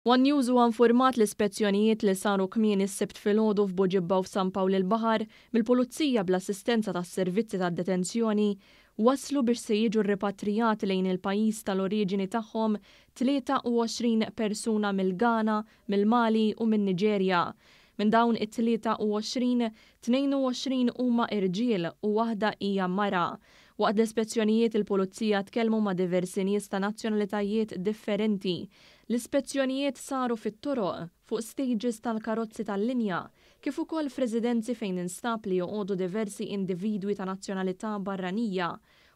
One News huwa infurmat li spezzjonijiet li saru kmieni s-Sibt filgħodu f'Buġibba u f'San Pawl il-Baħar mill-Pulizija bl-assistenza tas-servizzi tad-detenzjoni waslu biex se jiġu ripatrijati lejn il-pajjiż tal-oriġini tagħhom 23 persuna mill-Ghana, mill-Mali u min-Niġerja. Minn dawn it-23, 22 huma irġiel u waħda hija mara. Waqt l-ispezzjonijiet il-Pulizija tkellmu ma' diversi nies ta' nazzjonalitajiet differenti. L-ispezzjonijiet saru fit-toroq, fuq stages tal-karozzi tal-linja, kif ukoll f'residenzi fejn instab li joqogħdu diversi individwi ta' nazzjonalità barranija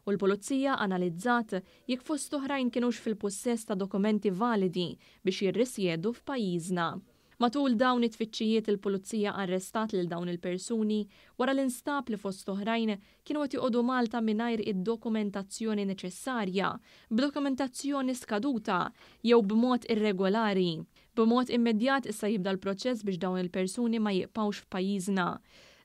u l-Pulizija analizzat jekk fost oħrajn kinux fil-pussess ta' dokumenti validi biex jirrisjedu f'pajjiżna. Matul dawn it-tfittxijiet il-Pulizija arrestat lil dawn il-persuni wara li nstab li fost oħrajn kienu qed joqogħdu Malta mingħajr id-dokumentazzjoni neċessarja, b'dokumentazzjoni skaduta jew b'mod irregolari. B'mod immedjat issa jibda l-proċess biex dawn il-persuni ma jibqgħux f'pajjiżna.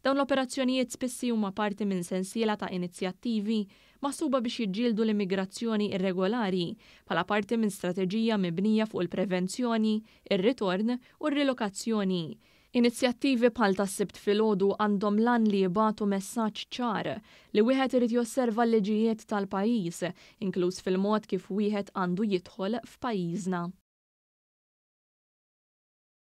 Dawn l-operazzjonijiet spissi huma parti minn sensiela ta' inizjattivi maħsuba biex jiġġieldu l-immigrazzjoni irregolari bħala parti minn strateġija mibnija fuq il-prevenzjoni, ir-ritorn u r-rilokazzjoni. Inizjattivi bħal tas-Sibt filgħodu għandhom l-għan li jibagħtu messaġġ ċar li wieħed irid josserva l-liġijiet tal-pajjiż, inkluż fil-mod kif wieħed għandu jidħol f'pajjiżna.